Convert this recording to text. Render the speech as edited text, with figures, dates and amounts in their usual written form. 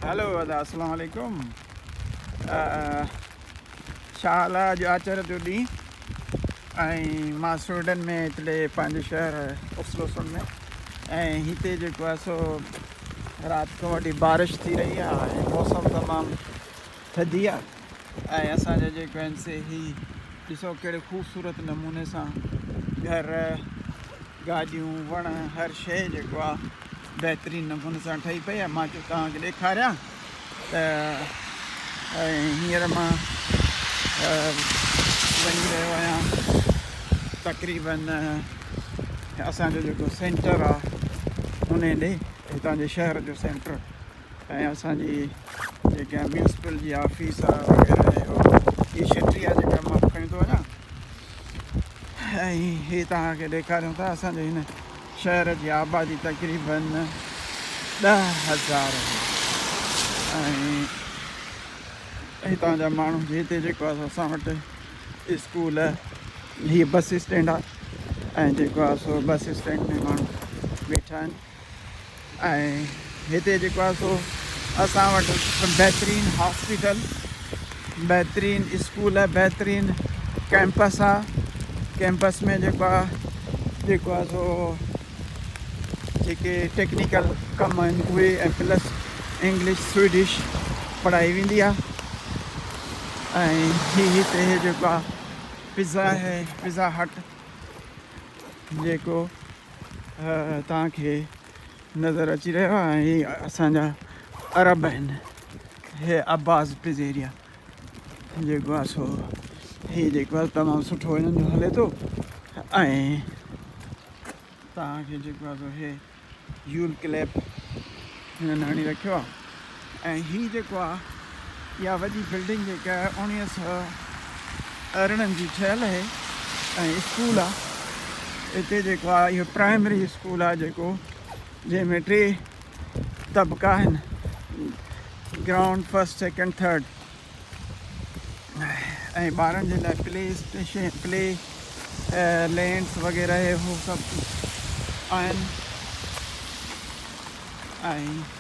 هلو ادا اسلام عليڪم ڇا حال آ اڄ آچر جو ڏينهن ۽ مان سوئيڊن ۾ هتڙي پنهنجي شهر اوسلو سنڊ ۾ ۽ هتي جيڪو آهي سو رات کان وٺي بارش ٿي رهي آهي ۽ موسم تمام ٿڌي آهي ۽ اسان جا جيڪو آهن سي هي ڏسو ڪهڙي خوبصورت نموني سان گهر گاڏيون وڻ هر شيء جيڪو آ بهترين نموني سان ٺهي پئي آ مان چيو توهان کي ڏيکاريان ته ۽ هينئر مان وڃي رهيو آهيان تقريبن اسان جو جيڪو سينٽر آ ان ڏي هتان جي شهر جو سينٽر ۽ اسان جي جيڪا ميونسپل جي آفيس آ وغيره هي شٽري آ جيڪا مان کڻي ٿو وڃان ۽ هي توهان کي ڏيکاريون ٿا اسان جي هن شهر جي آبادي تقريبن 10,000 آهي ۽ هتان جا ماڻهو هتي جيڪو آهي اسان وٽ اسڪول هي بس اسٽينڊ آهي ۽ جيڪو آهي سو بس اسٽينڊ ۾ ماڻهو ويٺا آهن ۽ هتي جيڪو آهي سو اسان وٽ بهترين هاسپيٽل بهترين اسڪول بهترين ڪيمپس آهي ڪيمپس ۾ جيڪو آهي جيڪو آهي سو جيڪي ٽيڪنيڪل ڪم آهن اهي ۽ پلس انگلش سوئيڊش پڙهائي ويندي آهي ۽ هي هتي جيڪو آهي پزا آهي پزا هٽ جيڪو توهان کي نظر اچي رهيو آهي ۽ هي اسان جا عرب آهن هي عباس پزيريا جيڪو آهي سو هي جيڪو آهي تمام سٺو هنن جو هلي ٿو ۽ توهان کي جيڪو آهي سو هي يول ڪليپ هنن هڻي رکيو آهي ۽ هي جيڪو آهي اها وڏي بلڊنگ جيڪا آهي 1918 جي ٺهيل آهي ۽ اسڪول آهي هتي جيڪو آهي اهو پرائمري اسڪول آهي جيڪو جنهن ۾ ٽي طبقا آهن گرائونڊ فرسٽ سيڪنڊ ٿرڊ ۽ ٻارن جي لاء پلي اسٽيشن پلي لينڊس وغيره هي هو سڀ آهن ۽